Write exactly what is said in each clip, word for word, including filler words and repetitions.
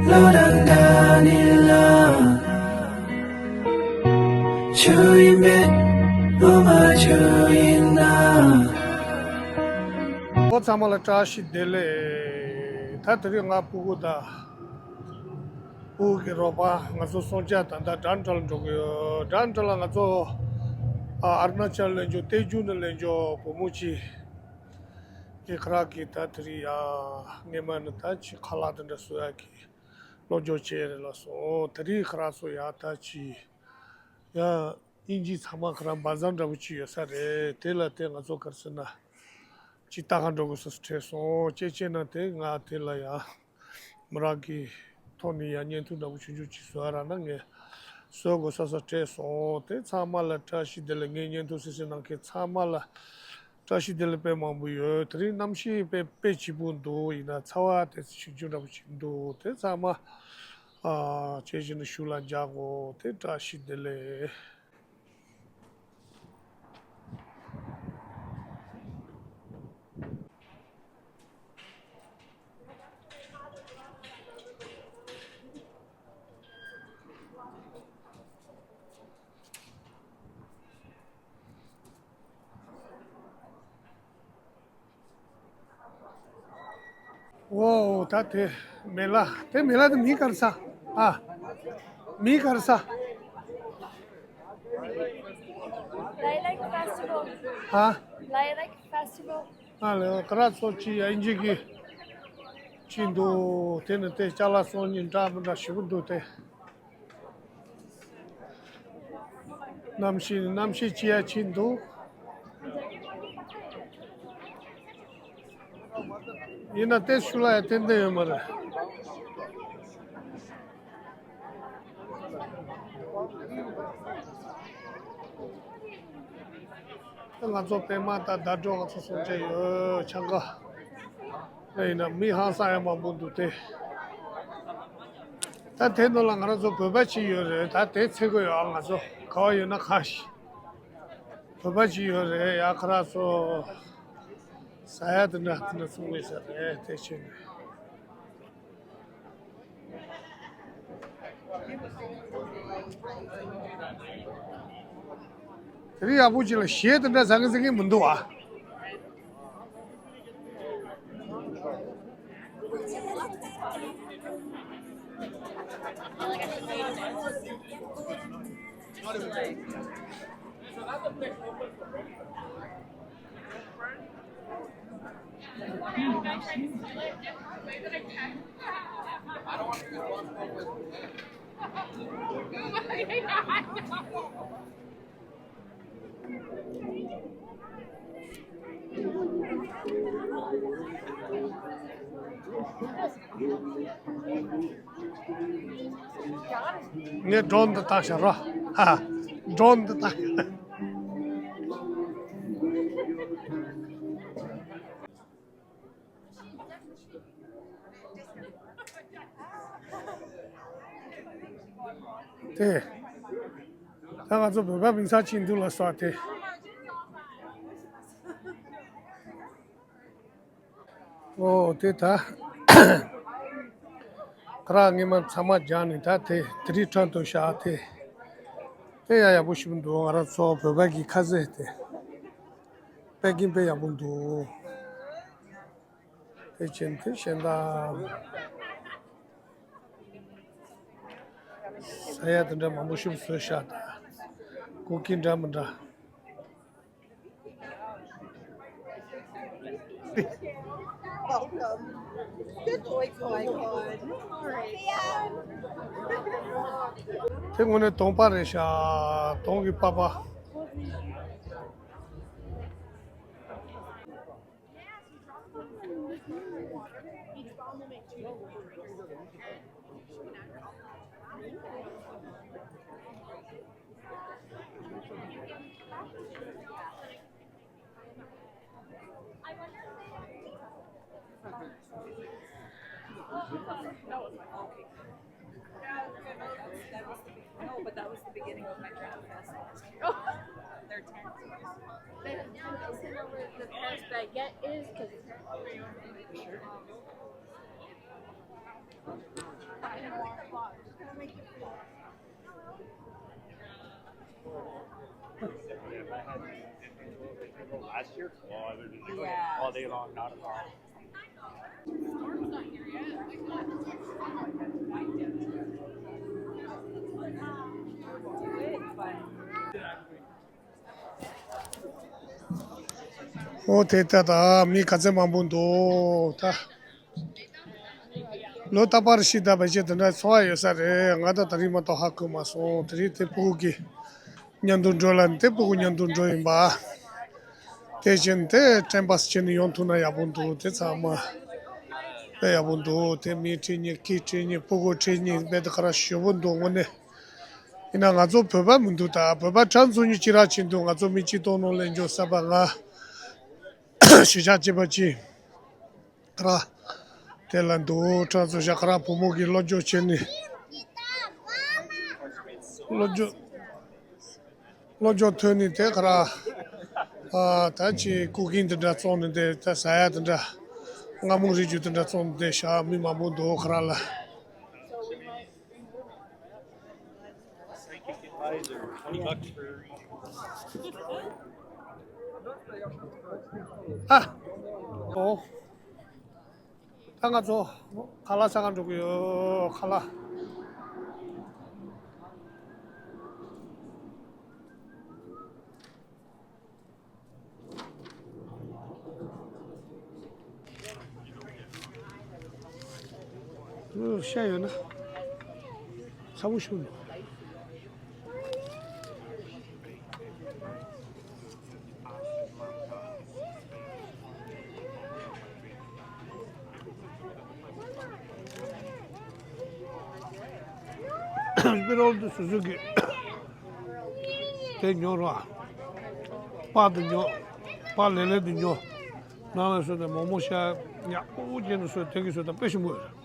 བློ་རང་འདྲ་ནི་ལ། ཆུ་ཡིན་མེད་བློ་མ་ཆུ་ཡིན་ན། ཁོ་ཚང་མ་ལ་བཀྲ་ཤིས་བདེ་ལེགས། ད་དེ་རིང་ང་སྤུ་གུ་དང་། སྤུ་གུ་གི་རོགས་པ་ང་ཚོ་སོང་ཅག་ད་ལྟ་ཌན་ཊལ་འགྲོ་གི་ཡོད། ཌན་ཊལ་ལ་ང་ཚོ་ཨ་ཨ་རུ་ན་ཅལ་ལ་ལེན་རྒྱུ་ཏེ་ཇུ་ནས་ལེན་རྒྱུ་བུ་མོ་གཅིག་གི་ཁ་རག་གི་ད་དེ་རིང་ཡ་སྔས་མ་ནི་ད་ཅི་ཁ་ལག་དེ་འདྲ་བཟོ་ཡ་གི་སློབ་སྦྱོང་བྱས་རེད་ལ་སོང་། དེ་རིང་ཁ་རག་ཚོ་ཡ་ད་ཅི་ཡ། དབྱིན་ཇི་ཚང་མ་ཁོ་རང་བ་ཛམ་འདྲ་པོ་ཅིག་ཡོད་ས་རེད། དེ་ལ་དེ་ང་ཚོ་ག་རེ་ཟེར་ན། ཅིག་ལྟ་ག་འགྲོ་དགོས་ས་སུ་འཕྲད་སོང་། ཅེ་ཅེ་ན་དེ་ང་དེ་ལ་ཡ། མི་རང་གི་ཐོག་ནས་ཡ་བརྙན་ཐུང་འདྲ་པོ་ཆུང་ཆུང་ཅིག་བཟོ་ཡ་རག་ན་ངས་བཟོ་དགོས་ས་སུ་འཕྲད་སོང་། དེ་ཚང་མ་ལ་བཀྲ་ཤིས་བདེ་ལེགས། ངའི་བརྙན་ཐུང་གཟིགས་གཟིགས་གནང་མཁན་ཚང་མ་ལ་བཀྲ་ཤིས་བདེ་ལེགས་དཔེ་མང་པོ་ཡོད། དེ་རིང་གནམ་གཤིས་དཔེ་དཔེ་སྐྱིད་པོ་འདུག་ཡིན་ན་ཚ་བ་དེ་ཚོ་ཆུང་ཆུང་འདྲ་པོ་ཅིག་འདུག་དེ་ཚང་མ། ཨ། བྱས་བཞིན་དུ་ཤུགས་ལ་འཇགས་དགོས། དེ་བཀྲ་ཤིས་བདེ་ལེགས། ཨོ། ད་དེ་མེ་ལ། དེ་མེ་ལ་དེ་མིང་ག་རེ་ཟེར། ཨ། མིང་ག་རེ་ཟེར། Lilac Festival. ཨ། Lilac Festival. ཨ་ལེ། ཁ་རག་ཚོ་ཅིག་ཡ་དབྱིན་ཇི་གི་ཅིག་འདུག་དེ་ནི་དེ་ཅ་ལག་ཚོང་གཉིས་འདྲ་མི་འདྲ་ཞེ་པོ་འདུག་དེ། གནམ་གཤིས་གནམ་གཤིས་ཅི་ཡ་ཅིག་འདུག་ཡིན་ན་ཏེ་ཤུ་ལ་ཡ་ཏན་ཏན་ཡོད་མ་རེད། ང་ཚོ་པད་མ་དང་ཟླ་གྲོགས་ང་ཚོ་སོང་ཆ་ཡོད་ཆང་ཁ། ཡིན་ན་མི་ཧང་སང་ཡ་མང་པོ་འདུག་སྟེ། ད་དེ་ནང་ལ་ང་རང་ཚོ་བོད་པ་ཅིག་ཡོད་རེད། ད་དེ་འཚོལ་གི་ཡོད། ང་ཚོ་ག་བ་ཡོད་ན་ག་ཞིག་བོད་པ་ཅིག་ཡོད་རེད། ཡ་ཁ་རག་ཚོ་ཟ་ཡ་དེ་འདྲ་དེ་འདྲ་ཚོང་ལས་ས་རེད། དེ་ཕྱིན་ནས། དེ་རིང་ཡག་པོ་ཅིག་ལ་གཞས་དེ་འདྲ་ཟ་གི་ཟ་གི་མི་འདུག་ཨ། ངས་ཌོན་འདི་བཏང་ཤག་རོ། ཧ་ཧ། ཌོན་འདི་བཏང་ཤག་དེ། ད་ང་ཚོ་བོད་པ་མིང་སང་ཅིག་འདུག་ལ་སོགས་དེ། ཨོ་དེ་ད། ཁ་རག་སྔས་མ་ཚང་མ་སྦྱངས་ནས་ད་དེ་དེ་རིང་ཁྲོན་དུ་བཞག་དེ། དེ་ཡང་ཡག་པོ་ཞིག་འདུག་ང་རང་ཚོ་བོད་པ་གི་ཁ་ཟས་དེ། པད་ཀིང་དཔེ་ཡག་པོ་འདུག་དེ་བྱས་དེ་གཞན་དག་ཟ་ཡ་དེ་འདྲ་མང་པོ་ཞིག་བཟོས་ཤག་ད་ཀུ་ཀི་འདྲ་མི་འདྲ། Welcome. Good boy, boy, boy. དེ་དངོས་གནས་དོམ་པ་རེད་ཤག་དོམ་གྱི་པགས་པ། No, but that was the beginning of my Jam Fest last year. They're telling us where the best baguette is, 'cause apparently. All day long, not a problem. ཨོ་དེ་ལྟ་ད་མི་ག་ཚད་མང་པོ་འདུག་ད། ལོ་རྟག་པར་ཤི་ད་བ་ཅེ་དེ་འདྲ་འཚོ་བ་ཡོད་ས་རེད། ང་ད་དེ་རིང་མ་གཏོགས་ཧ་གོ་མ་སོང་། དེ་རིང་དེ་ཕྲུ་གུ་གི་མཉམ་དུ་འགྲོ་ལ་དེ་ཕྲུ་གུ་མཉམ་དུ་འགྲོ་ཡིན་པ། དེ་བཞིན་དེ་ཊེམ་པ་སི་བྱས་ནས་ཡོང་ཐུབ་ན་ཡག་པོ་འདུག་དེ་ཚང་མ་དཔེ་ཡག་པོ་འདུག་དེ་མི་ཁྲིད་མཁན་སྐད་ཁྲིད་མཁན་ཕྲུ་གུ་ཁྲིད་མཁན་དཔེ་དེ་ག་ར་ཞེ་པོ་འདུག་དངོས་གནས། ཡིན་ན་ང་ཚོ་བོད་པ་མི་འདུག་ད་བོད་པ་གྲངས་ཚོ་ཉིད་ཅི་ར་ཕྱིན་འདུག་ང་ཚོ་མི་སྤྱི་ཏོག་ནང་ལས་འཇོག་ས་པ་ང་གཞིས་ཆགས་སྐྱིད་པ་ཅི་ར་དེ་ལ་འདུག་གྲངས་ཚོ་ཞག་ཁ་ར་བུ་མོ་གི་སློབ་སྦྱོང་བྱེད་ནི་སློབ་སྦྱོང་སློབ་སྦྱོང་ཐོན་ནི་དེ་ག་ར་ཨ་ད་ཅི་ཀུ་ཀིང་དེ་འདྲ་བཙོང་ནི་དེ་ད་ཟ་ཡ་དེ་འདྲ་མངར་མོ་རིགས་རྒྱུ་དེ་འདྲ་བཙོང་ནི་དེ་ཞག་མི་མང་པོ་འདུག་ག་ར་ལ། ཨ། ཨོ། ད་ང་ཚོ་ཁ་ལག་ཟ་ག་འགྲོ་གི་ཡོད། ཁ་ལག་ཤ་ཡོད་ན་ཚ་པོ་ཤོར་འདུག་པི་རོལ་དུ་སུ་སུ་གི་དེ་ཉོ་རོགས། པགས་དེ་ཉོ། པགས་ལེབ་ལེབ་དེ་ཉོ། ནང་ལ་སོ་དེ་མོག་མོག་ཤ་ཡག་པོ་བྱས་ནས་སོ་དེ་གི་སོ་དང་དཔེ་ཞིམ་པོ་ཡོད།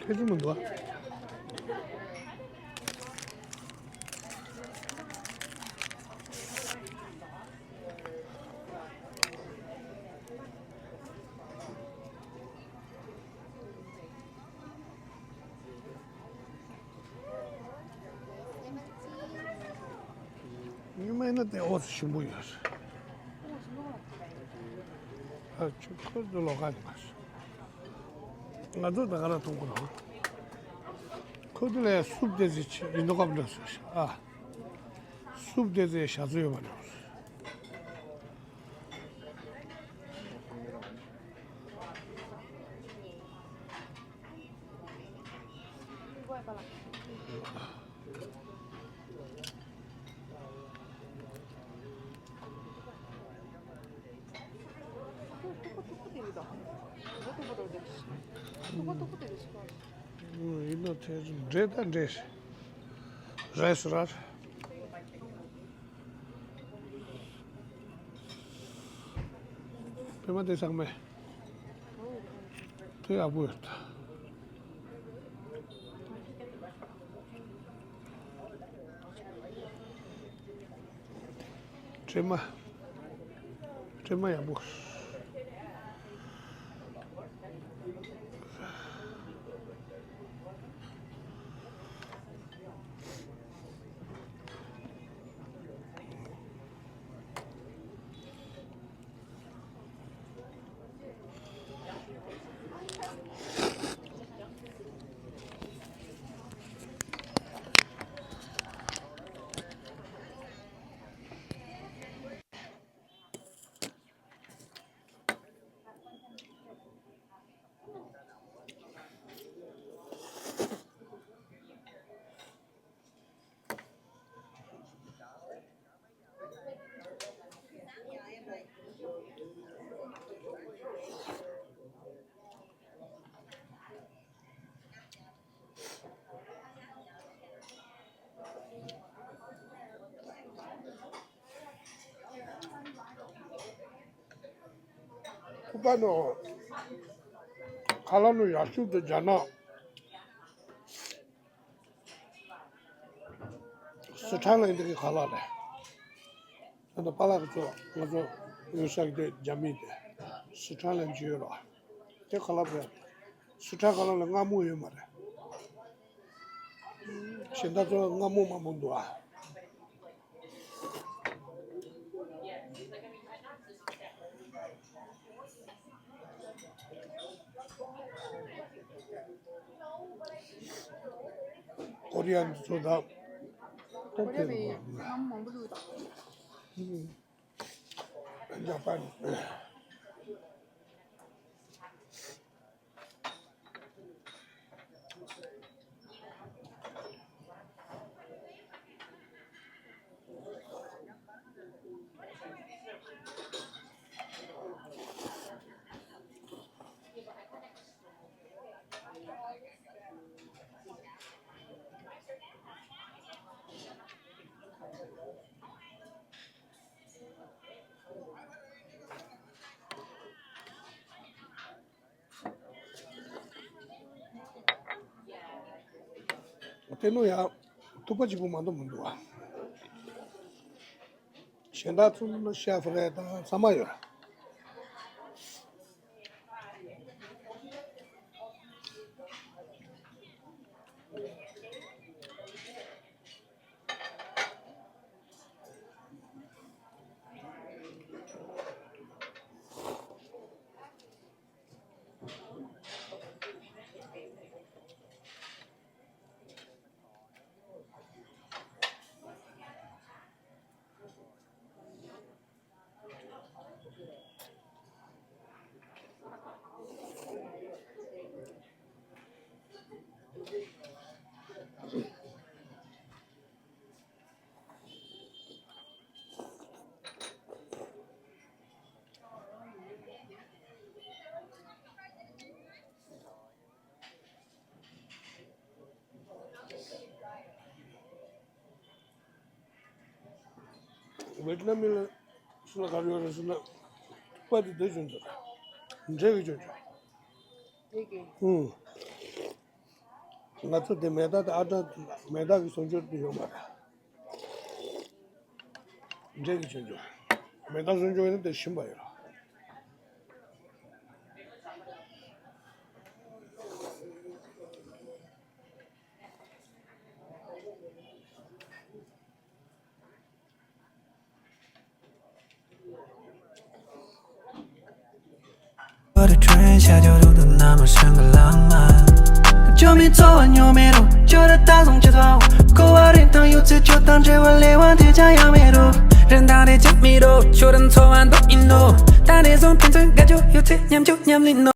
ཁེ་ཚུལ་མི་འདུག་ཨ། ཉི་མ་ཡིན་ན་དེ་འོ་ཞིམ་པོ་ཡོད་རེད། ཨ་ཆུ་ཁོལ་དུ་ལོག་ག་ནི་མ་རེད། ང་ཚོ་ད་ག་ར་མཐོང་གི་རེད། ཁོལ་དུ་ལ་ཡ་སུབ་དེ་ཟི་ཆི་ཡིན་མདོག་ཁ་འདྲ་སོ་ཞིག་ཨ། སུབ་དེ་ཟི་ཞག་ཚོ་ཡོད་མ་རེད། ཡིན་ནོ་དེ་འདྲེ་ད་འདྲེ་རེད་སོ་ར། པད་མ་དེ་ཚང་མས་དེ་ཡག་པོ་ཡོད་ད། དྲི་མ། དྲི་མ་ཡག་པོ། ཕུ་པ་ནོ། ཁ་ལག་ནོ་ཡར་ཤུག་ཏུ་རྒྱ་ནག་སི་ཁྲོན་ལ་ཡིན་འདི་གི་ཁ་ལག་རེད། ད་ནི་པཱ་ལགས་ཚོ་ང་ཚོ་ཡོད་ས་གི་དེ་རྒྱ་མི་དེ་སི་ཁྲོན་ལ་འཇུས་ཡོད་རོགས། དེ་ཁ་ལག་བས་སི་ཁྲོན་ཁ་ལག་ལ་མངར་མོ་ཡོད་མ་རེད། གཞན་དག་ཚོ་མངར་མོ་མང་པོ་འདུག་ཨ། ཀོ་རི་ཡ་ཚོ་དང་། ཀོ་རི་ཡ་བའི་མངར་མོ་མང་པོ་འདུག་ད། ཇ་པན། དེ་ནོ་ཡང་ཐུག་པ་གཅིག་པོ་མ་གཏོགས་མི་འདུག་ཨ། གཞན་དག་ཚོ་ནི་ཤེ་ཧྥི་རེད་དང་ཚང་མ་ཡོད། ཝེད་ནམ་མི་ལ་སུ་ལ་ག་རེ་ཡོད་རེད་ཟེར་ན། པ་དེ་འདི་བྱུང་འདུག་འདྲེ་གི་བྱུང་བྱུང་། འདི་གི་ཨུང་། ང་ཚོ་དེ་མེ་སྟག་དང་ཨ་སྟག་མེ་སྟག་གི་སྲུང་སྐྱོབ་དེ་ཡོད་མ་རེད། འདྲེ་གི་བྱུང་བྱུང་། མེ་སྟག་སྲུང་སྐྱོབ་ཡིན་ན་དེ་ཤི་བ་ཡོད་རེད། But the train shadow to the number sing a long man. Cho mi cho nyo me ro, cho da ta song cho da. Ko wa rin tang yu tse cho tang che wa le wan te cha ya me ro. Ren da de cha mi ro, cho ran cho wan do in do. Ta de song tin tse ga cho yu tse nyam cho nyam lin no.